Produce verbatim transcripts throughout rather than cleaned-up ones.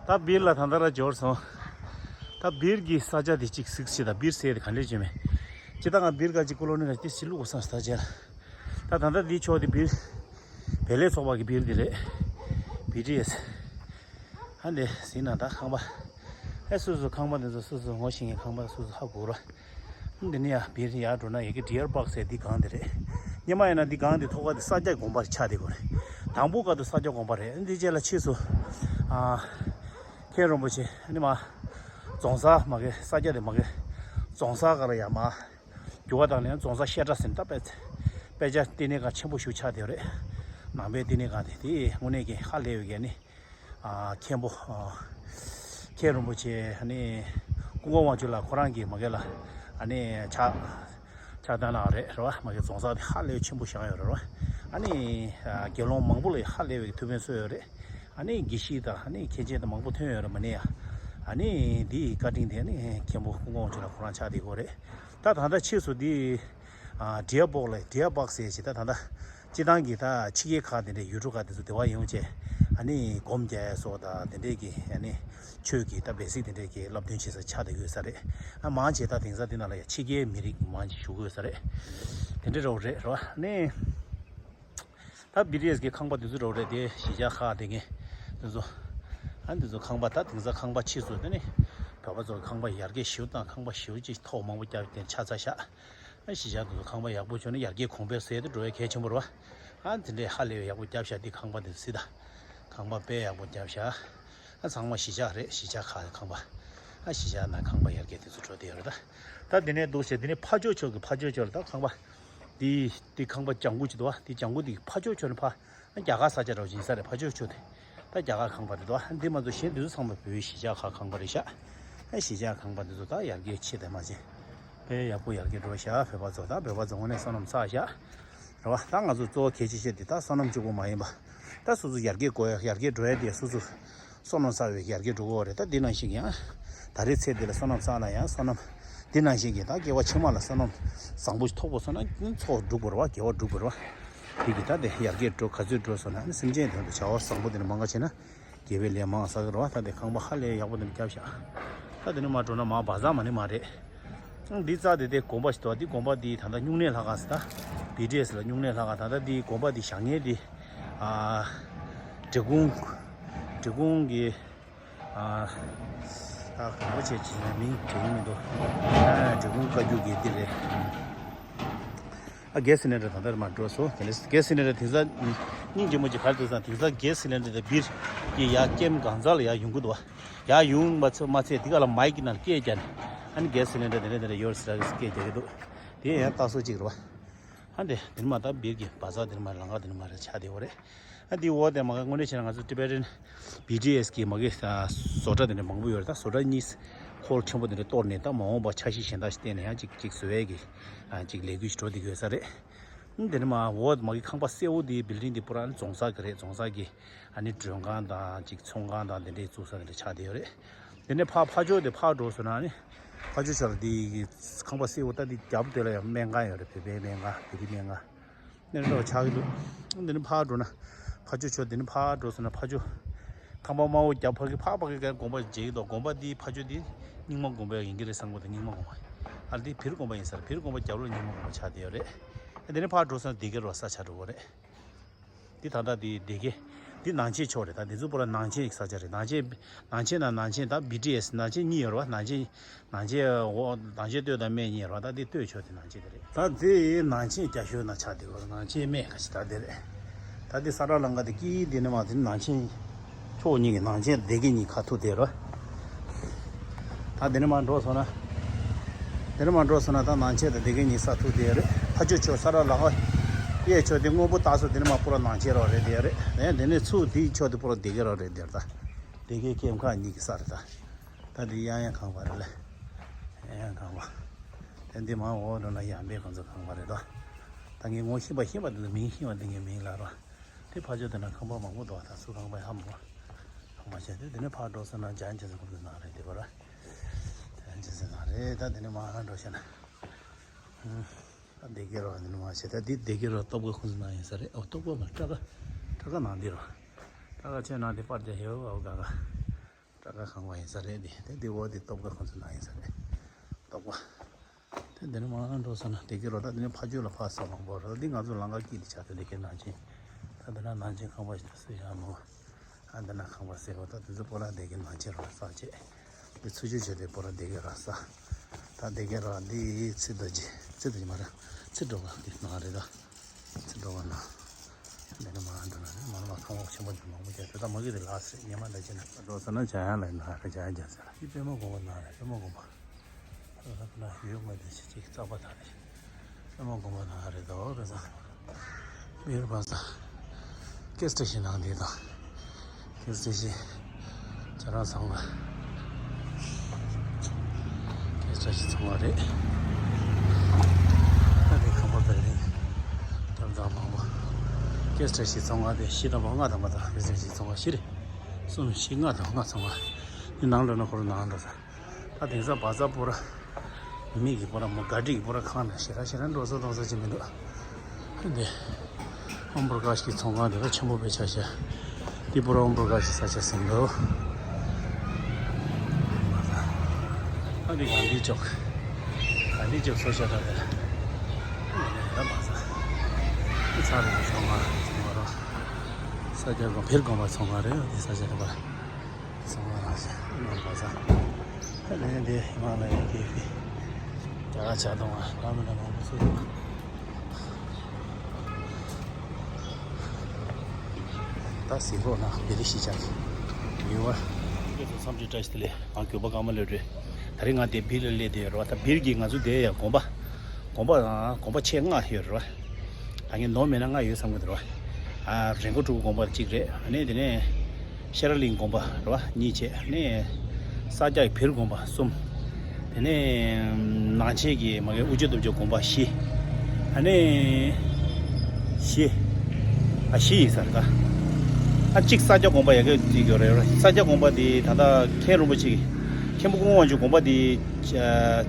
ད་སྦིར་ལ་ད་ལྟ་ར་འབྱོར་སོང་། ད་སྦིར་གྱི་ས་ཆ་དེ་གཅིག་གཟིགས་ཤིག་ད་སྦིར་ཟེར་དེ་ག་འདྲས་བྱས་མེད། ཅི་ད་ང་སྦིར་ག་ཅིག་ཀུ་ལོ་ནི་ག་ཅིག་ལུག་གོ་སང་ས་ཆ་ལ། ད་ད་ལྟ་འདི་ཕྱོགས་དེ་སྦིར། བལ་ལས་ཚོགས་པ་གི་སྦིར་དེ་རེད། བི་ཊི་ཨེས། ཧ་འདི་ཟིན་ན་ད་ཁང་པ། ཨེ་སོ་སོ་ཁང་པ་དེ་ཚོ་སོ་སོ་ངོ་ཤེས་མཁན་ཁང་པ་སོ་སོ་ཧ་གོ་ར། འདི་ནི་ཡ་བིར་ཡར་འགྲོ་ན་ཡ་གི་ཌི་ཡར་པག་སའི་འདི་སྒང་དེ་རེད། སྙེ་མ་ཡིན་ན་འདི་སྒང་དེ་ཐོག་ཁ་དེ་ས་སྐྱ་དགོན་པར་ཆགས་བསྡད་ཡོད་རེད། དང་པོ་ཀ་དུ་ས་སྐྱ་དགོན་པ་རེད། འདི་རྗེས་ལ་ཕྱིས་སུ། ཨ། མཁན་རིན་པོ་ཆེ་ནི་མ། རྫོང་གསར་མ་གི་ས་སྐྱ་དེ་མ་གི། རྫོང་གསར་ག་ལ་ཡ་མ། རྒྱུ་བ་དང་ལེན་རྫོང་གསར་བཤད་གྲྭ་ཟིན་ད་དཔེ། དཔེ་ཆ་བསྟི་གནས་ཁང་ཆེན་པོ་ཞིག་ཆགས་བསྡད་ཡོད་རེད། ནང་པའི་བསྟི་གནས་ཁང་དེ་དེ་དངོས་གནས་ཀྱི་ཧ་ལས་ཡོད་མཁན་ནི། ཨ། མཁན་པོ། ཨ། མཁན་རིན་པོ་ཆེ་ཨ་ནི། ཀུན་དགའ་དབང་ཕྱུག་ལགས་ཁོ་རང་གིས་མ་གི་ལ། ཨ་ནི་ཕྱག་ཕྱག་དང་ལགས་རེད་རེད་བ། མ་གི་རྫོང་གསར་དེ་ཧ་ལས་ཆེན་པོ་བཞེངས་ཡོད་རེད་བ། ཨ་ནི། ཨ། དགེ་སློང་མང་པོ་ལ་ཧ་ལས་པའི་ཐུགས་ཕན་གསོས་ཡོད་རེད། ཨ་ནི་དགེ་བཤེས་དང་ཨ་ནི་མཁན་ཆེན་དང་མང་པོ་ཐོན་ཡོད་རེད་མ་ནི་ཡ། ཨ་ནི་འདིའི་བཀའ་དྲིན་དེ་ཨ་ནི་མཁན་པོ་ཀུན་དགའ་དབང་ཕྱུག་ལགས་ཁོ་རང་ཆགས་བསྡད་ཡོད་རེད། ད་ད་ལྟ་ཕྱིས་སུ་འདི། ཨ། ཌི་ཡར་པག་ལ་ཌི་ཡར་པག་ཟེར་ཞིག་ད་ད་ལྟ། སྤྱི་བཏང་གི་ད་ཕྱི་རྒྱལ་ཁག་དེ་འདྲའི་ཡུལ་གྲུ་ཁག་དེ་ཚོ་དེ་བ་ཡོང་བྱས། ཨ་ནི་སྒོམ་རྒྱག་ཡ་སོགས་དང་དེ་འདྲའི་གི་ཨ་ནི། ཆོས་ཀྱི་ད་བེ་སིག་དེ་འདྲའི་གི་བསླབ་སྟོན་བྱེད་ས་ཆགས་བསྡད་ཡོད་ས་རེད། ཨ། མང་ཆེ་ད་དེང་སང་དེ་ནང་ལ་ཡ་ཕྱི་རྒྱལ་མི་རིགས་མང་ཆེ་བཞུགས་ཡོད་ས་རེད། དེ་འདྲའི་རོགས་རེད་རོགས་ནི། ད་བི་ཊི་ཨེས་གི་ཁང་པ་དེ་ཚོ་རོགས་རེད་དེ་གཞིས་ཆགས་ཁག་དེ་གི། དེ་ཚོ། ཨ། དེ་ཚོ་ཁང་པ་ད་དེང་སང་ཁང་པ་ཕྱིས་སུ་དེ་ནི། བོད་པ་ཚོ་ཁང་པ་ཡར་རྒྱས་ཞེ་པོ་དང་ཁང་པ་ཞེ་པོ་ཅིག་ཐོག་མང་པོ་བརྒྱབ་དེ་ཆགས་ཚར་ཤག་ཨ། གཞིས་ཆགས་དེ་ཚོ་ཁང་པ་ཡག་པོ་བྱུང་ན་ཡར་རྒྱས་གོང་འཕེལ་ཟེར་དུ་འགྲོ་བའི་གལ་ཆེན་པོ་རེད་བ། ཨ། དེ་འདྲའི་ཧ་ལས་པའི་ཡག་པོ་བརྒྱབ་ཤག་དེ་ཁང་པ་དེ་ཚོ་སྲིད་ད། ཁང་པ་དཔེ་ཡག་པོ་བརྒྱབ་ཤག་ཨ། ཚང་མ་གཞིས་ཆགས་རེད། གཞིས་ཆགས་ཁག་ཁང་པ། ཨ། གཞིས་ཆགས་ནང་ཁང་པ་ཡར་རྒྱས་དེ་ཚོ་འགྲོ་བསྡད་ཡོད་རེད་ད། ད་དེ་ནས་འདུག་ཟེར་དེ་ནས་ཕ་ཇོ་ཕྱོགས་ཀྱི་ཕ་ཇོ་ཕྱོགས་ལ་ད་ཁང་པ། དེ་དེ་ཁང་པ་ལྗང་གུ་ཅིག་འདུག་བ། དེ་ལྗང་གུ་དེ་ཕ་ཇོ་ཕྱོགས་ནས་ཕ། རྒྱ་གར་ས་ཆ་འདྲ་བོ་ཅིག་ཡིན་ས་རེད། ཕ་ཇོ་ཕྱོགས་དེ། ད་རྒྱ་གར་ཁང་པ་དེ་འདུག་བ། འདི་མ་གཏོགས་གཞན་དེ་ཚོ་ཚང་མ་བོད་གཞིས་ཆགས་ཁག་ཁང་པ་རེད་ཤག་ཨ། གཞིས་ཆགས་ཁང་པ་དེ་ཚོ་ད་ཡར་རྒྱས་ཆེ་དེ་མ་ཆེ། དཔེ་ཡག་པོ་ཡར་རྒྱས་འགྲོ་ཤག་བོད་པ་ཚོ་ད་བོད་པ་ཚོ་དངོས་གནས་བསོད་ནམས་བསགས་ཤག་རེད་བ། ད་ང་ཚོ་གཙོ་བོ་གལ་ཆེ་ཤོས་དེ་ད་བསོད་ནམས་གཅིག་པོ་མ་ཡིན་པ། ད་སོ་སོ་ཡར་རྒྱས་དགོས་ཡ། ཡར་རྒྱས་འགྲོ་ཡ་དེ་སོ་སོ་བསོད་ནམས་བསགས་པའི་ཡར་རྒྱས་འགྲོ་གི་ཡོད་རེད། ད་འདི་ནང་བཞིན་གྱི་ཡང་། ད་རེས་ཚེ་འདི་ལ་བསོད་ནམས་བསགས་ན་ཡང་བསོད་ནམས། འདི་ནང་བཞིན་གྱི་ད་སྐྱེ་བ་ཕྱི་མ་ལ་བསོད་ནམས་བཟང་པོ་ཐོབ་པ་སོང་ན་ཚོགས་འགྲུབ་པ་རེད་བ། དགེ་བ་འགྲུབ་པ་རེད་བ། དེ་གི་ད་དེ་ཡར་རྒྱས་འགྲོ་ག་ཚོད་འགྲོ་སོང་ན་ཨ་ནི་སེམས་ཅན་དོན་དུ་བྱ་བ་བཟང་པོ་དེ་འདྲ་མང་ག་བྱས་ན། དགེ་བའི་ལས་མང་བསགས་ཀྱི་རེད་བ། ད་དེ་ཁང་པ་ཧ་ལས་ཡག་པོ་དེ་འདྲ་བརྒྱབ་ཤག་ད་དེ་ནས་མར་འགྲོ་ན་མར་བ་ཟ་མ་ནི་མ་རེད། འདི་རྩ་དེ་དེ་དགོན་པ་ཞིག་འདུག་འདི་དགོན་པ་འདི་ད་ལྟ་སྨྱུང་གནས་ལྷ་ཁང་ཟེར་ད། བི་ཊི་ཨེས་ལ་སྨྱུང་གནས་ལྷ་ཁང་། ད་ལྟ་འདི་དགོན་པ་འདི་བཞེངས་མཁན་འདི། ཨ། འབྲི་གུང་། འབྲི་གུང་གི། ཨ། ད་གང་པོ་བྱས་ཅི་ན་མིང་དྲན་གྱི་མི་འདུག་ཨ། འབྲི་གུང་བཀའ་བརྒྱུད་ཀྱི་འདི་རེད། ཨ། གེ་སི་སི་ལིན་ཌར་ད་ལྟ་མར་འགྲོ་སོང་། དེ་ནས་གེ་སི་སི་ལིན་ཌར་དེང་སང་སྙིང་རྗེ་མོ་ཅིག་ག་རེ་འདུག་ཟེར་ན། དེང་སང་གེ་སི་སི་ལིན་ཌར་དེ་སྦིར་གྱི་ཡར་ཀེམ་གང་ཚང་ལ་ཡར་ཡོང་གི་འདུག་བ། ཡར་ཡོང་མ་ཚད་མ་ཚད་དེ་ག་ལ་མའིག་གི་ནང་སྐད་རྒྱག་ནས། ཨ་ནི་གེ་སི་སི་ལིན་ཌར་དེ་འདྲ་དེ་འདྲ་ཡོད་ཟེར་གྱི་སྐད་རྒྱག་གི་འདུག་དེ་ཡང་རྟགས་བཟོ་གཅིག་རེད་བ། ཨ་འདི་འདི་ནས་མར་ད་སྦིར་གྱི་བ་ཛར་འདི་ནས་མར་ལམ་ཁ་འདི་ནས་མར་ཆགས་བསྡད་ཡོད་རེད། ཨ་འདི་འོག་དེ་མ་ག་དངོས་གནས་བྱས་ན་ང་ཚོ་ཊི་བེ་ཊན་བི་ཊི་ཨེས་གི་མ་གི་བཟོ་གྲྭ་དེ་འདྲ་མང་པོ་ཡོད་རེད། ད་བཟོ་གྲྭ་གཉིས་འཁོར་ཆེན་པོ་དེ་འདྲ་གཏོར་ནས་ད་མ་འོངས་པ་འཆར་གཞི་གཞན་དག་ཞིག་བཏིང་ནས་ཡང་ཅིག་ཅིག་བཟོ་ཡས་ཀྱི་ཨ་ཅིག་ལས་འགུལ་ཞིག་འགྲོ་བསྡད་ཀྱི་ཡོད་ས་རེད། ཨ་འདི་ནས་མར་འོག་མ་གི་ཁང་པ་སེར་པོ་དེའི་བིལ་ཌིང་དེ་པུ་ར་ཨ་ནི་རྫོང་གསར་གྱི་རེད། རྫོང་གསར་གྱི་ཨ་ནི་མགྲོན་ཁང་དང་ཅིག་ཚོང་ཁང་དང་དེ་འདྲའི་བཙུགས་ས་དེ་འདྲ་ཆགས་བསྡད་ཡོད་རེད། དེ་ནས་ཕར་ཕར་ཕྱོགས་དེ་ཕར་འགྲོ་སོང་ན་ཨ་ནི། ཕར་ཕྱོགས་ཕྱོགས་ལ་དེ་ཁང་པ་སེར་པོ་ད་དེ་རྒྱབ་དེ་ལ་ཡང་སྨན་ཁང་ཡོད་རེད། བོད་པའི་སྨན་ཁང་། བོད་རིགས་སྨན་ཁང་། ནས་རོགས་ཆགས་ཀྱི་འདུག་འདི་ནས་ཕར་འགྲོ་ན། ཕར་ཕྱོགས་ཕྱོགས་འདི་ནས་ཕར་འགྲོ་སོང་ན་ཕར་ཕྱོགས། ཁང་པ་དམར་པོ་རྒྱབ་ཕ་གི་ཕར་ཕ་གི་ག་དགོན་པ་མཇལ་གྱི་འདུག་དགོན་པ་འདི་ཕར་ཕྱོགས་འདི་རྙིང་མ་དགོན་པ་ཡིན་གྱི་རེད་བསམ་གྱི་འདུག་རྙིང་མ་དགོན་པ། ཨ་འདི་བིར་དགོན་པ་ཡིན་ས་རེད། བིར་དགོན་པ་རྒྱབ་ལོགས་རྙིང་མ་དགོན་པ་ཆགས་བསྡད་ཡོད་རེད། འདི་ནས་ཕར་འགྲོ་སོང་ན་སྡེ་དགེ་རུ་ས་ཆགས་འགྲོ་གི་རེད། འདི་ད་ལྟ་འདི་སྡེ་དགེ། འདི་ནང་ཆེན་ཕྱོགས་རེད། ད་འདི་ཚོ་པུ་ར་ནང་ཆེན་ས་ཆ་རེད། ནང་ཆེན། ནང་ཆེན་དང་ནང་ཆེན་ད་བི་ཊི་ཨེས་ནང་ཆེན་གཉིས་ཡོད་རེད་བ། ནང་ཆེན། ནང་ཆེན་འོ། ནང་ཆེན་སྟོད་དང་སྨད་གཉིས་རེད་བ། ད་འདི་སྟོད་ཕྱོགས་དེ་ནང་ཆེན་དེ་རེད། ད་འདི་ནང་ཆེན་རྒྱ་ཤོད་ན་ཆགས་བསྡད་ཡོད་རེད། ནང་ཆེན་སྨད་ཁ་ཤས་ད་འདི་རེད། ད་འདི་ས་བྲག་ལམ་ཁ་དེ་དཀྱིལ་འདི་ནས་མར་འདི་ནང་ཆེན། ཕྱོགས་གཉིས་ཀྱི་ནང་ཆེན་སྡེ་དགེ་གཉིས་ཁ་ཐུག་དེ་རེད། ད་འདི་ནས་མར་འགྲོ་སོང་ན། འདི་ནས་མར་འགྲོ་སོང་ན་ད་ནང་ཆེན་དང་སྡེ་དགེ་གཉིས་ས་ཐུག་དེ་རེད། ཕ་ཇོ་ཕྱོགས་ས་བྲག་ལམ་ཁ། གཡས་ཕྱོགས་དེ་སྔོན་པོ་བཏགས་སོང་། འདི་ནས་མར་པུ་ར་ནང་ཆེན་རོ་རེད་དེ་རེད། ཨེ་འདི་ནས་ཚུར་འདིའི་ཕྱོགས་དེ་པུ་ར་སྡེ་དགེ་རོ་རེད་དེ་རེད། ད་སྡེ་དགེ་ཀེམ་ཁ་གཉིས་ཀྱི་ས་རེད་ད། ད་འདི་གཡང་གཡང་ཁང་པ་རེད་ལ། གཡང་གཡང་ཁང་པ། དེ་འདི་མར་འོག་འགྲོ་ན་ཡང་པའི་ཁོང་ཚོ་ཁང་པ་རེད་དོ། ད་ངས་ངོ་ཤེས་པ་ཤེས་པ་དེ་ཚོ་མིང་ཤེས་པ་དེ་ངས་མིང་ལབ་རོགས། དེ་ཕར་ཕྱོགས་དེ་ན་ཁང་པ་མང་པོ་འདུག་ད་སུ་ཁང་པ་ཡང་མང་པོ། ཁང་པ་བྱས་ཏེ་དེ་ནས་ཕར་འགྲོ་སོང་ན་ཇན་ཅེ་སི་ཁོང་ཚོ་ནང་རེད་དེ་བར། ཇན་ཅེ་སི་ནང་རེད། ད་དེ་ནས་མར་འགྲོ་ཤེ་ན། ཨ་སྡེ་དགེ་རོ་དེ་ནས་མར་བྱས་ད་འདི་སྡེ་དགེ་རོ་སྟོབས་དགའ་ཁོང་ཚོ་ནང་ཡིན་ས་རེད། ཨོ་སྟོབས་དགའ་མ་སྤྲ་དགའ། སྤྲ་དགའ་ནང་འདི་རོ། སྤྲ་དགའ་ཆེ་ནང་འདི་པར་རྒྱག་ཧེ་ཨོ་དགའ་དགའ། སྐྲ་དཀར་ཁང་པ་ཡིན་ས་རེད། དེ་དེ་དེ་འོག་དེ་སྟོབས་དཀར་ཁོང་ཚོ་ནང་ཡིན་ས་རེད། སྟོབས་དཀར། དེ་འདི་ནས་མར་འགྲོ་ས་ན་བདེ་སྐྱིད་རོ། ད་འདི་ནས་ཕ་ཇོ་ལ་ཕར་ས་མང་པོ་རེད། འདི་ང་ཚོ་ལམ་ཁ་དཀྱིལ་དེ་ཆགས་ཏེ་བདེ་སྐྱིད་ནང་ཆེན། ད་འདི་ན་ནང་ཆེན་ཁང་པ་ཞིག་སུ་ཡང་མོ། ཨ་འདི་ན་ཁང་པ་ཟེར་བ། ད་དེ་ཚོ་པོ་ར་བདེ་སྐྱིད་ནང་ཆེན་རོ་ས་བྱས། འདི་ཚུར་ཕྱོགས་བྱས་ཏེ་པོ་ར་བདེ་སྐྱིད་རོ་ས། ད་བདེ་སྐྱིད་རོ་འདི་ཚེ་རྡོ་རྗེ། ཚེ་རྡོ་རྗེ་མ་རེད། ཚེ་སྒྲོལ་དཀར་འདི་ནང་རེད་ད། ཚེ་སྒྲོལ་དཀར་ན། འདི་ནས་མར་འགྲོ་ན་རེད། མར་མར་ཁང་པ་ཆེན་པོ་འདི་མང་པོ་བྱས། དེ་ད་མ་གི་དེ་ལགས་སེ་ཉི་མ་འདྲ་བྱས་ན་འགྲོ་ས་ན་འཇམ་དབྱངས་ལ་ན་རེད། འཇམ་དབྱངས་རྒྱལ་མཚན་ལ། འདི་པདྨ་དགོན་པ་ན་རེད། པདྨ་དགོན་པ། ད་ལྟ་ན་ཡོད་མ་རེད། ཅིག་ཅིག་རྩག་པ་ད་རེད། པདྨ་དགོན་པ་ན་རེད་དོ། བེ་ས་མིར་བ་ས་ཀེ་སི་ཊེ་ཤན་ནང་འདི་དང་། ཁྱེད་ཚོས་ཤེས། ཁྱེད་རང་ཚང་མ། ཁྱེད་ཚོས་ཤེས་ཚང་མ་རེད། ད་རེས་ཁང་པ་དེ་རེད། དེར་དང་མང་པོ། ཁྱེད་ཚོས་ཤེས་ཚང་མ་དེ་བཞི་དང་པོ་ལྔ་དང་པོ་དང་། ཁྱེད་ཚོས་ཤེས་ཚང་མ་བཞི་རེད། གསུམ་བཞི་ལྔ་དང་ལྔ་ཚང་མ། འདི་ནང་འགྲོ་ན་ཁོ་རང་ནང་འགྲོ་ས། ད་དེང་སང་བ་ཚ་པོ་ར། མི་གི་པོ་ར་མོ་ག་ཌི་གི་པོ་ར་ཁང་ནས་ཞེ་དྲག་ཞེ་དྲག་འགྲོ་ས་གཏོང་ས་ཅི་མི་འདུག་འདི། ཨོམ་པུར་ཀ་ཤི་གི་ཚོང་ཁང་དེ་ལ་ཆེན་པོ་དཔེ་ཆ་བཞག་འདི་པོ་ར་ཨོམ་པུར་ཀ་ཤི་ས་ཆ་ཟིན་འདུག་ཨ་འདི་ག་འདི་ཅོག་ག་འདི་ཅོག་སོ་ཤ་ད་དེ་ལ་མ་ས་འདི་ཚ་རེད། ཚོང་ཁང་ཚོང་ཁང་ར་ས་རྒྱ་དགོན་བེར་དགོན་པ་ཚོང་ཁང་རེད། འདི་ས་ཆ་རེད་པ། ཚང་མ་རང་བཞིན་ནང་པ་ཚང་། ཧ་ལས་འདི་ཧི་མ་ལ་ཡའི་རྒྱལ་པོའི་རྒྱ་གར་ཇ་གཏོང་བ་བླ་མ་དང་མང་པོ་ཚོ་ཡོད། ད་གཟིགས་རོགས་གནང་། བེ་རི་ཤི་ཅག་གི་ཡུལ་བ། སྐད་དུ་འཚམས་འདྲི་བཀྲ་ཤིས་བདེ་ལེགས། ང་གྱོད་པ་ཀརྨ་བློ་གྲོས། ད་རིང་ང་དེ་བིར་ལ་སླེབས་བསྡད་ཡོད་རེད་བ། ད་བིར་གྱི་ང་ཚོ་དེ་ཡ་དགོན་པ། དགོན་པ་དང་དགོན་པ་ཆེ་ལྔ་ཡོད་རེད་བ། ད་ངས་ནོར་མེད་ན་ལྔ་ཡོད་བསམ་གྱི་འདུག་རེད་བ། ཨ་རི་མགོ་གྲུ་དགོན་པ་གཅིག་རེད། ཨ་ནི་དེ་ནས་ཤེས་རབ་གླིང་དགོན་པ་རེད་བ། གཉིས་བྱས། ཨ་ནི་ས་སྐྱ་བེར་དགོན་པ་གསུམ། དེ་ནས་ནང་ཆེན་གྱི་མ་གི་དབུ་ཆེ་སྟོབས་ཆེ་དགོན་པ་བཞི། ཨ་ནི་བཞི། ཨ་བཞི་ཡིན་ས་རེད་ད། ཨ་གཅིག་ས་སྐྱ་དགོན་པ་ཡ་གི་གཅིག་ཡོད་རེད། ས་སྐྱ་དགོན་པ་དེ་ད་ལྟ་མཁན་རིན་པོ་ཆེ་གི་མཁན་པོ་ཀུན་དགའ་དབང་ཕྱུག་དགོན་པ་དེ་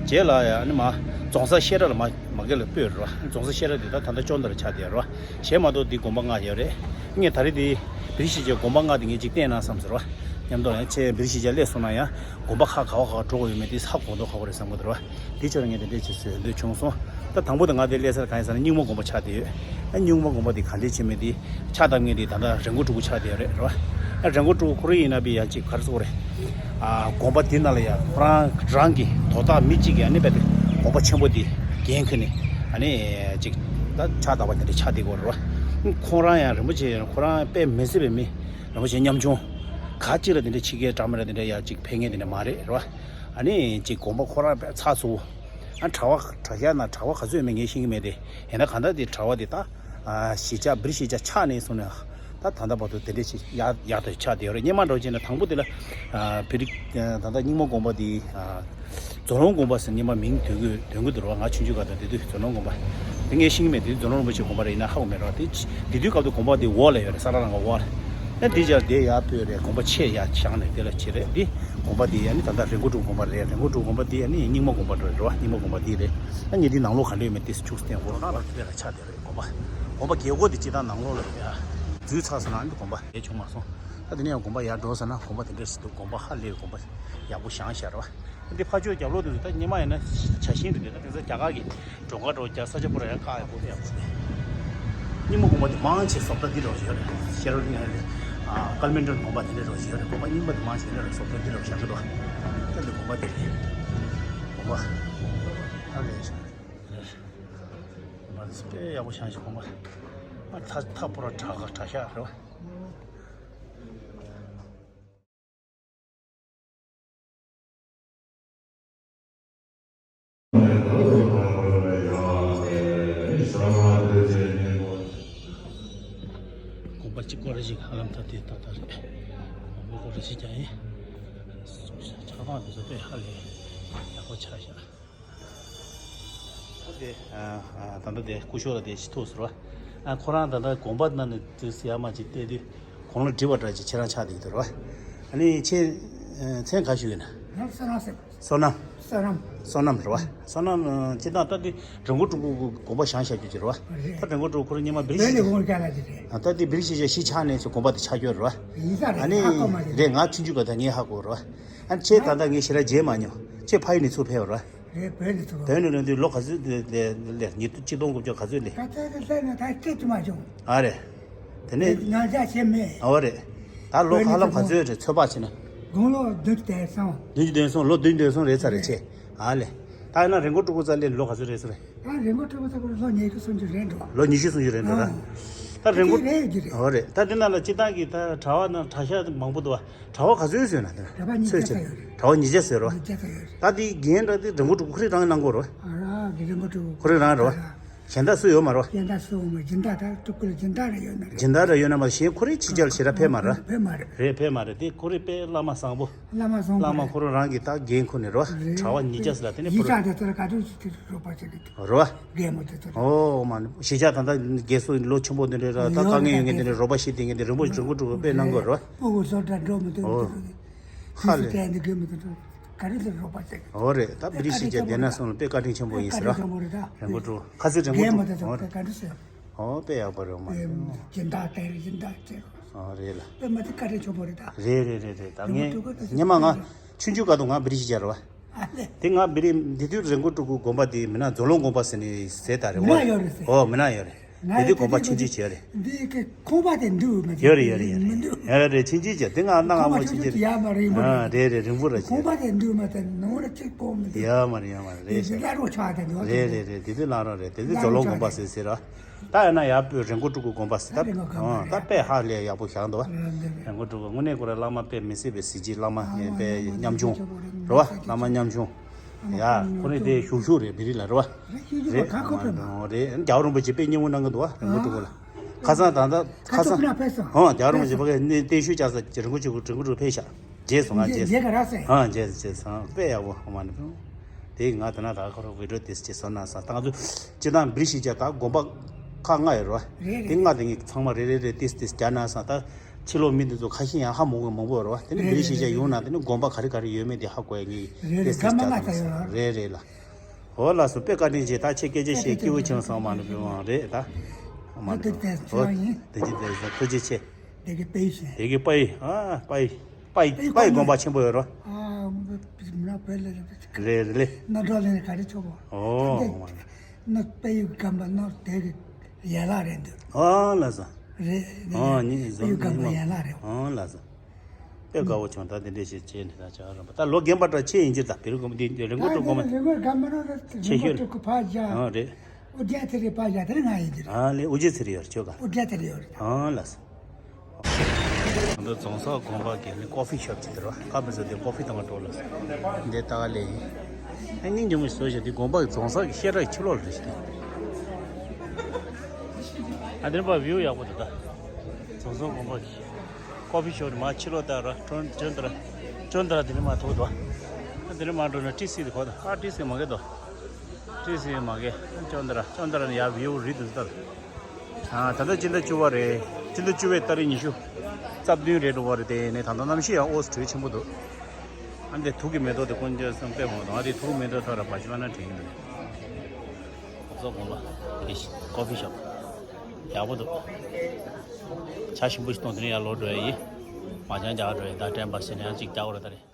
རྗེས་ལ་ཡ་ཨ་ནི་མ་རྫོང་སར་བཤད་གྲྭ་ལ་མ་མ་གི་ལ་སྤོས་རེད་བ། རྫོང་སར་བཤད་གྲྭ་དེ་ད་ད་ལྟ་ཅོག་འདར་ཆགས་བསྡད་རེད་བ། གཞན་མ་གཏོགས་དེ་དགོན་པ་ལྔ་ཡོད་རེད། ངས་ད་རེས་དེ་བེ་རི་ཤི་ཅག་དགོན་པ་ལྔ་དེ་ངས་གཅིག་བསྟན་ན་བསམ་ཟེར་བ། མཉམ་དུ་ཡང་ཆེ་བེ་རི་ཤི་ཅག་སླེབས་སོང་ན་ཡང་དགོན་པ་ཁག་ག་བ་ག་བ་འགྲོ་དགོས་ཡོད་མེད་དེ་ཧ་གོ་མདོག་ཁ་པོ་རེད་བསམ་གི་འདུག་ར། དེ་ཕྱིར་ངས་དེ་འདྲས་བྱེད་སྲོལ་འདོད་བྱུང་སོང་། ད་དང་པོ་དེ་ང་དེ་སླེབས་སར་གང་ཡིན་ཟེར་ན་རྙིང་མ་དགོན་པ་ཆགས་བསྡད་ཡོད། ཨ་རྙིང་མ་དགོན་པ་དེ་ག་འདྲས་བྱེད་མེད་དེ་ཕྱག་བཏབ་མཁན་དེ་ད་ལྟ་རི་མགོ་གྲུ་གུ་ཆགས་བསྡད་ཡོད་རེད་ར། ཨ་རི་མགོ་གྲུ་གུ་ཁོ་རང་ཡིན་ན་བི་ཡང་ཅིག་ག་རེ་ཟེར་དགོས་རེད། ཨ་དགོན་པ་དེ་ནང་ལ་ཡང་ཁོ་རང་རང་གི་དོ་བདག་མི་གཅིག་གིས་ཨ་ནི་བས་དེ་དགོན་པ་ཆེན་པོ་དེ་འགན་ཁུར་ནས་ཨ་ནི་ཅིག་ད་ཕྱག་བཏབ་པ་དེ་འདྲས་ཆགས་བསྡད་ཡོད་རེད་ར། ཁོ་རང་ཡང་རིན་པོ་ཆེ་ཁོ་རང་དཔེ་མི་སྲིད་པའི་མི། རིན་པོ་ཆེ་ཉམ་ཆུང་། ག་ཅིག་ལ་དེ་འདྲའི་ཕྱི་རྒྱལ་འདྲ་མི་འདྲ་དེ་འདྲ་ཡར་ཅིག་ཕེབས་མཁན་དེ་འདྲ་མ་རེད་རེད་བ། ཨ་ནི་ཅིག་དགོན་པ་ཁོ་རང་དཔེ་ཚགས་ཚུད། ཨ་གྲྭ་པ་གྲྭ་ཤག་ནང་གྲྭ་པ་ག་ཚོད་ཡོད་མེད་ངས་ཤེས་ཀྱི་མེད་དེ། ཡིན་ན་གང་ལྟར་དེ་གྲྭ་པ་དེ་ད། ཨ་གཞིས་ཆགས་བེར་གཞིས་ཆགས་ཆགས་ནས་བཟུང་ནས་ད་ད་ལྟ་བར་དུ་དེ་འདྲ་ཞིག་ཡག་ཡག་ཏུ་ཆགས་བསྡད་ཡོད་རེད། སྔོན་མ་འདྲ་བོ་བྱས་ན་དང་པོ་དེ་ལ་ཨ་བེ་རི་ད་ལྟ་རྙིང་མ་དགོན་པ་དེ་ཨ་རྫོང་སློབ་དགོན་པ་ཟེར་སྔོན་མ་མིང་འདོན་གྱི་འདོན་གྱི་འདུག་ར། ང་ཆུང་ཆུང་སྐབས་དང་དེ་དུས་རྫོང་སློབ་དགོན་པ་དེ་ངས་ཤེས་ཀྱི་མེད། དེ་རྫོང་སློབ་རིན་པོ་ཆེ་དགོན་པ་རེད། ཡིན་ན་ཧ་གོ་མེད་ར། དེ་དེ་དུས་སྐབས་དུ་དགོན་པ་དེ་འོག་ལ་ཡོད་རེད། ས་ར་རང་ག་འོག་ལ། ཨ་འདི་ཅར་དེ་ཡར་སྤོས་རེད། དགོན་པ་ཆེ་ཡར་བཞེངས་ནས་དེ་ལ་བྱེད་རེད། འདི་དགོན་པ་དེ་ཨ་ནི་ད་ལྟ་རི་མགོ་གྲུ་དགོན་པ་རེད། རི་མགོ་གྲུ་དགོན་པ་དེ་ཨ་ནི་རྙིང་མ་དགོན་པ་རེད་རེད་བ། རྙིང་མ་དགོན་པ་དེ་རེད། ཨ་ངས་འདི་ནང་ལོགས་ག་འདྲ་ཡོད་མེད་དེ་ཁྱུག་ཙམ་བསྟན་དགོས། ལྷག་ལ་དེ་ལ་ཆགས་བསྡད་རེད། དགོན་པ་དགོན་པ་རྒྱལ་སྒོ་དེ་སྤྱི་བཏང་ནང་ལོགས་ལ་ཡ་འཛུལ་ཚར་སོང་ན་ཨ་ནི་དགོན་པ་ཡལ་བྱུང་མ་སོང་། ད་དེ་ནས་ཡང་དགོན་པ་ཡར་འགྲོ་ཟེར་ན་དགོན་པ་དེ་འདྲ་ཞིག་འདུག་དགོན་པ་ཧ་ལས་པའི་དགོན་པ་ཡག་པོ་བཞེངས་བཞག་རེད་བ། འདི་ཕར་ཕྱོགས་རྒྱབ་ལོགས་དེ་ཚོ་ད་སྔོན་མ་ཡིན་ན་བྱ་ཤིང་རེད་དེ། ད་དེང་སང་རྒྱ་གར་གྱི་གྲོང་ཁྱེར་འགྲོ་རྒྱ་ས་ཆ་པོ་ར་ཡང་བཀག་ཡག་པོ་ཡག་པོ་རེད། རྙིང་མ་དགོན་པ་དེ་མང་ཆེ་བཟོ་ལྟ་འདི་འདྲ་བོ་ཞིག་ཡོད་རེད། ཤེས་རབ་གླིང་ཡང་རེད། ཨ་ཀལ་མན་ཌོན་དགོན་པ་དེ་འདྲ་འདྲ་བོ་ཞིག་ཡོད་རེད། དགོན་པ་རྙིང་པ་དེ་མང་ཆེ་འདི་འདྲ་བཟོ་ལྟ་འདི་འདྲ་བོ་བཞེངས་ཀྱི་འདུག་ད་འདི་དགོན་པ་དེ་རེད། དགོན་པ་ཨ་རེད། དགོན་པ་དེ་དཔེ་ཡག་པོ་བཞེངས་ཤིག་དགོན་པ་ཨ་མཐའ་མཐའ་པོ་ར་གྲྭ་ཁ་གྲྭ་ཤག་རེད་བ། དགོན་པ་གཅིག་སྐོར་ར་ཞིག་ཧ་ལམ་ད་དེ་ཏག་ཏག་རེད། མང་པོ་སྐོར་ར་ཞིག་ཀྱང་ཡིན། ཆགས་སྟངས་དེ་ཚོ་དཔེ་ཧ་ལས་ཡག་པོ་ཆགས་ཤག་ད་དེ་ཨ་ཨ་ད་ལྟ་དེ་སྐུ་ཞབས་ལ་དེ་ཅི་ཐུག་ཟེར་བ། ཨ་ཁོ་རང་ད་ལྟ་དགོན་པ་ནང་ནས་དེ་ཟེར་ཡ་མ་ཅིག་བལྟས་དུས་གོང་ལ་འདྲི་བ་འདྲ་ཅིག་ཁྱེད་རང་ཆགས་བསྡད་ཀྱི་འདུག་ར་བ། ཨ་ནི་ཁྱེད་ཨ་མཚན་ག་ཞུ་ཡིན་ན། ང་བསོད་ནམས་ཟེར། བསོད་ནམས། བསོད་ནམས། བསོད་ནམས་རེད་བ། བསོད་ནམས་ཨ། སྤྱིར་བཏང་ད་འདི་རི་མགོ་སྤྲུལ་སྐུ་གི་དགོན་པ་བཞེངས་བཞག་རྒྱུ་ཅིག་རེད་བ། རེད། ད་རི་མགོ་སྤྲུལ་སྐུ་ཁོ་རང་སྔོན་མ་བེ་རི་བེ་ལི་གཞིས་ཆགས། གོང་ལ་ཅིག་རེད། ཨ། ད་འདི་བེ་རི་གཞིས་ཆགས་གཞིས་ཆགས་ནས་ཚུར་དགོན་པ་དེ་ཆགས་རྒྱུ་རེད་བ། ཡིན་ས་རེད། ཨ་ནི་ཧ་གོ་མ་རེད། རེད། ང་ཆུང་ཆུང་སྐབས་ད་ངས་ཧ་གོ་རེད་བ། ཨ་ནི་ཁྱེད་ད་ལྟ་ངས་ཞེ་དྲག་མཇལ་མ་མྱོང་། ཁྱེད་ཕ་ཡུལ་ནས་ཚུར་ཕེབས་པ་རེད་བ། རེད། བོད་ནས་ཚུར། བོད་ནས་ལོན་དུས་ལོ་ག་ཚོད་ལ་ལ་ལ་ཉིས་སྟོང་གཅིག་སྟོང་དགུ་བརྒྱ་ག་ཚོད་ལ། ད་ལྟ་ལ་ལ་ད་སྐད་དུ་མ་བྱུང་། ཨ་རེད། དེ་ནས་ང་ཅག་བྱེད་མེད། ཨ་བ་རེད། ད་ལོ་ཧ་ལམ་ག་ཚོད་རེད། ཚོད་དཔག་བྱས་ན། དགུང་ལོ་བདུན་ཅུ་དོན་གསུམ། བདུན་ཅུ་དོན་གསུམ། ལོ་བདུན་ཅུ་དོན་གསུམ་རེད་ས་རེད་ཁྱེད། ཨ་ལས། ད་ཡིན་ན་རི་མགོ་སྤྲུལ་སྐུ་རྩ་ལས་ལོ་ག་ཚོད་རེད་ས་རེད། ད་རི་མགོ་སྤྲུལ་སྐུ་རྩ་ལོ་ཉི་ཤུ་སུམ་ཅུ་རེད་འགྲོ། ལོ་ཉི་ཤུ་སུམ་ཅུ་རེད་འགྲོ་ད། ཨ། ད་རི་མགོ། དེ་རེད་ཀྱི་རེད། ཨོ་རེད། ད་དེ་ན་ལ་སྤྱིར་བཏང་གི་ད་གྲྭ་བ་ན་གྲྭ་ཤག་མང་པོ་འདུག་བ། གྲྭ་བ་ག་ཚོད་བཟོས་ན་དེ་ན། གྲྭ་བ་ཉིས་བརྒྱ་ཙམ་ཡོད་རེད། གྲྭ་བ་ཉིས་བརྒྱ་ཟེར་རོ། ཉིས་བརྒྱ་ཙམ་ཡོད་རེད། ད་དེ་རྒན་འདྲ་དེ་རི་མགོ་སྤྲུལ་སྐུ་ཁོ་རང་རང་དགོས་རོ། ཨ་ར་དེ་རི་མགོ་སྤྲུལ་སྐུ། ཁོ་རང་རང་རོ། ཨ་ར། གཞན་དག་སུ་ཡོད་མ་རེད་བ། གཞན་དག་སུ་ཡོད་མ་རེད། སྦྱིན་བདག་དང་སྤྲུལ་སྐུ་ལ་སྦྱིན་བདག་རེ་ཡོད་ན་རེད། སྦྱིན་བདག་རེ་ཡོད་ན་མ་གཞན་ཁོ་རའི་ཕྱི་རྒྱལ་ཞེ་དྲག་ཕེབས་མ་རེད། ཕེབས་མ་རེད། རེད། ཕེབས་མ་རེད། དེ་ཁོ་རའི་དཔེ་བླ་མ་བཟང་པོ། བླ་མ་བཟང་པོ་བླ་མ་རེད། ཁོ་རང་རང་གི་ད་རྒན་ཁོ་ནས་རོ། རེད། གྲྭ་བ་ཉིས་བརྒྱ་ཟེར་ལ་དེ་ནས་ཁོ་རང་། ཡིག་ཆ་དེ་ཚོ་ལ་ག་དུས་ཅིག་དེ་རོགས་པ་བྱེད་ཀྱི་འདུག་རོ། རྒན་མོ་དེ་ཚོ་ལ། ཨོ་མ་ནི་གཞིས་ཆགས་ད་ལྟ་རྒན་གསོ་ལོ་ཆེན་པོ་དེ་འདྲ་ར་ད་དཀའ་ངལ་ཡོད་མཁན་དེ་འདྲ་རོགས་པ་བྱེད་དེ་མཁན་དེ་རིན་པོ་ཆེ་རིན་པོ་ཆེ་དཔེ་གནང་དགོས་རོ། སྤུ་གུ་བཟོ་གྲྭ་འགྲོ་མི་ཐུབ། ཨོ། དེ་ཚོ་ཧ་ལས། དེ་ཚོ་དེ་འགྲོ་མི་ཐུབ། ག་རེ་ལ་རོགས་པ་བྱེད་ཀྱི། འོ་རེད། ད་བེ་རི་གཞིས་ཆགས་བསྡད་ན་སོང་ལ་དཔེ་བཀའ་དྲིན་ཆེན་པོ་ཡིན་ཟེར་ར། བཀའ་དྲིན་ཆེན་པོ་རེད་ད། རིན་པོ་ཆེ་ཁ་སང་རིན་པོ་ཆེ། རྒན་མོ་དེ་ཚོ་འོ་རེད། ག་འདྲ་ཟེར། འོ་དཔེ་ཡག་པོ་རེད། འོ་མ་རེད། སྦྱིན་བདག་དེ་རེད། སྦྱིན་བདག་ཅེས། འོ་རེད་ལ། དཔེ་མ་དེ་བཀའ་དྲིན་ཆེན་པོ་རེད་ད། རེད་རེད་རེད་རེད། ད་ངས་རིན་པོ་ཆེ་ཁ་སང་སྔོན་མ་ང་ཆུང་ཆུང་སྐབས་དུ་ང་བེ་རི་གཞིས་ཆགས་རེད་བ། ཨ་ལེ། དེ་ང་བེ་རི་འདི་དུས་རི་མགོ་སྤྲུལ་སྐུ་དགོན་པ་དེ་མིན་ན་རྫོང་ལུང་དགོན་པ་ཟེར་ནས་ཟེར་ད་རེད། མིན་ན་ཡོད་རེད་ཟེར། འོ་མིན་ན་ཡོད་རེད། ང་དེ་དུས་དགོན་པ་ཆུང་ཆུང་བྱས་རེད། འདི་གི་ཁང་པ་དེ་འདུག་མི་འདུག་ཡོད་རེད་ཡོད་རེད་ཡོད་མི་རེད། འདུག་ཡོད་རེད། ཆུང་ཆུང་བྱས་དེ་ང་གནའ་སྔ་མོ་ཆུང་ཆུང་ཡ་མ་རེད། ཡིན་པ་རེད། རེད་རེད། རིང་པོ་རེད། ཁང་པ་དེ་འདུག་མ་དེ་ནང་ལ་གཅིག་པོ་མི་འདུག་ཡ་མ་རེད། ཡ་མ་རེད། རེད་ཤག་རེད་རེད་རེད། དེ་དུས་བླ་རོང་རེད། དེ་དུས་རྫོང་ལུང་དགོན་པ་ཟེར་ཟེར་ར། ད་ཡིན་ན་ཡར་དཔེ་རི་མགོ་སྤྲུལ་སྐུ་དགོན་པ་ཟེར་ད། ད་དཔེ་ཧ་ལས་ཡག་པོ་བཞག་འདུག་རི་མགོ་སྤྲུལ་སྐུ་དངོས་གནས་ཁོ་རང་བླ་མ་དཔེ་མི་སྲིད་པའི་གཟི་བརྗིད། བླ་མ་དཔེ་ཉམ་ཆུང་རེད་བ། བླ་མ་ཉམ་ཆུང་། ཡ་ཁོ་རང་དེ་ཞུགས་ཞུགས་རེད། བེ་རི་ལ་རེད་བ། རེད། རྒྱལ་བ་རིན་པོ་ཆེ་དཔེ་སྙིང་པོ་གནང་གི་འདུག་བ། རི་མགོ་སྤྲུལ་སྐུ་ལ། ཁ་སང་ད་ལྟ་ཁ་སང་། ཧོ། རྒྱལ་བ་རིན་པོ་ཆེ་ཕ་གིར་བརྟན་བཞུགས་བཅར་ས་རི་མགོ་སྤྲུལ་སྐུ། རི་མགོ་སྤྲུལ་སྐུ་ཕེབས་ཤག་མཇལ་སོང་ང་མཇལ་སོང་། ཧ་མཇལ་མཇལ་སོང་། དཔེ་ཡག་པོ་ཧ་མ་ནི་ཕུ། དེ་ང་དེ་ན་ད་ཁོ་རང་བི་ཌིའོ་དེ་ཅིག་བཟོ་གནང་སོང་། ད་ང་ཚོ་སྤྱིར་བཏང་བེ་རི་གཞིས་ཆགས་ད་དགོན་པ་ཁག་ལྔ་ཡོད་རེད་བ། རེད་རེད། དེ་ལྔ་དེ་ངས་ཚང་མ་རེ་རེ་རེ་ཏིས་ཏིས་རྒྱག་གནང་སོང་། ད་ཕྱི་ལོགས་མི་འདི་ཚོ་ཁ་ཤས་ཡང་ཧ་མ་གོ་མང་པོ་ཡོད་རེད་བ། དེ་ནས་བེ་རི་གཞིས་ཆགས་ཡོང་ན་དེ་ནས་དགོན་པ་ག་རེ་ག་རེ་ཡོད་མེད་དེ་ཧ་གོ་ཡ་ངས་ཏིས་ཏིས་རྒྱག་གནང་སོང་། རེད་རེད་ལ། འོ་ལགས་སོ། དཔེ་བཀའ་དྲིན་ཆེ། ད་ཁྱེད་སྐད་ཆ་བཤད་སྐྱིད་པོ་བྱུང་སོང་། མ་ནི་བུ་མ་རེད་ད། མ་འདུག་དེ་ཨོ་ཚོ་ཡིན། དེ་ཅི་དེ་ཟེར། ཐུགས་རྗེ་ཆེ། དེ་གི་དཔེ་ཡིན། དེ་གི་དཔེ་ཡིན། ཨ་དཔེ་ཡིན། དཔེ་ཡིན། དཔེ་ཡི་དཔེ་ཡི་དགོན་པ་ཆེན་པོ་ཡོད་རོ། ཨ་མི་ན་དཔེ་ལ་རེད་རེད། ལེ། ན་འགྲོ་ལེ་ག་རེ་ཆོག་གོ། ཨོ་དེ་མ་ན་དཔེ་ཡི་དགོན་པ་ན་དེ་གི་ཡན་ལག་རེད་འདུག་ཨོ་ལགས་སོ། རེད། ཨོ་ནི་དཔེ་ཡི་དགོན་པ་ཡན་ལག་རེད། ཨོ་ལགས་སོ། དཔེ་དགའ་བོ་བྱུང་། ད་དེ་འདྲས་ཞིག་བྱས་ནས་ད་ཆ་རམ་པ་ད་ལོ་རྒན་པ་འདྲ་ཆེ་ཡིན་གྱི། ད་བེ་རི་གོམ་འདི་རི་མགོ་སྤྲུལ་སྐུ་མ། རི་མགོ་སྤྲུལ་སྐུ་ཕ་རྒྱ། ཨ་རེད། ཨོ་རྒྱ་ཚེ་རིང་ཕ་རྒྱ་དེ་ང་ཡིན་གྱི། ཨ་ལེ། ཨོ་རྒྱ་ཚེ་རིང་ཡོད་ཁྱོད་ག་ཨོ་རྒྱ་ཚེ་རིང་ཡོད། ཨ་ལགས་སོ། ང་ཚོ་རྫོང་སར་དགོན་པ་གི་ནི་ཀོ་ཕི་ཤོབ་ཅིག་དེ་རེད་བ། ཁ་མི་ཚོ་དེ་ཀོ་ཕི་བཏང་བ་འགྲོ་ལ་སོང་། འདི་ལྟ་ག་ལེ་ཡིན། ཨ་སྙིང་རྗེ་མོ་ཞིག་བཟོས་ཤག་འདི་དགོན་པ་གི་རྫོང་སར་གི་བཤད་གྲྭ་གི་ཕྱི་ལོགས་ལ་རེད་ཤག་ཨ་འདིར་པ་བིའུ་ཡག་པོ་འདུག་ད་རྫོང་སར་དགོན་པ་གི། ཀོ་ཕི་ཤོབ་ནི་མ་ཕྱི་ལོགས་ལྟ་ར། ཅོན་ཅོན་ཏ་ར། ཅོན་ཏ་ར་དེ་ནི་མ་ཐུག་འདུག་ཨ་དེ་ནི་མ་འགྲོ་ན་ཏི་སི་དེ་གོ་ད། ཨ་ཏི་སི་མ་གེ་འདུག་ཏི་སི་མ་གེ། ཅོན་ཏ་ར། ཅོན་ཏ་ར་ནི་ཡ་བིའུ་རི་དུ་ལྟར། ཨ་ད་ལྟ་སྤྱི་ཟླ་བཅུ་པ་རེད། སྤྱི་ཟླ་བཅུ་པའི་ཏ་རིག་ཉི་ཤུ་རྩ་བདུན་རེད་འགྲོ་བ་རེད། དེ་ནས་ད་ལྟ་གནམ་གཤིས་ཡང་ཨོ་ཙི་དྲོད་ཆེན་པོ་འདུག་ཨ་འདི་དུག་གི་མེ་ཏོག་དེ་དཀོན་མཆོག་གསུམ་དཔེ་མང་འདུག་ཨ་དེ་དུག་མེ་ཏོག་ཐོག་ར་བ་ཅི་བ་ན་དྲན་གྱི་འདུག་སོག་དགོན་པ་གི་ཀོ་ཕི་ཤོབ་ཡག་པོ་འདུག་ཇ་ཞིམ་པོ་ཞིག་བཏུང་། དེ་ནས་ཡར་ལོག་འགྲོ་ཡ་ཡིན། མ་ཅང་རྒྱག་འགྲོ་ཡ། ད་དྲན་པ་ཟེར་ནས་ཡང་གཅིག་རྒྱག་དགོས་རེད་ད་རེད།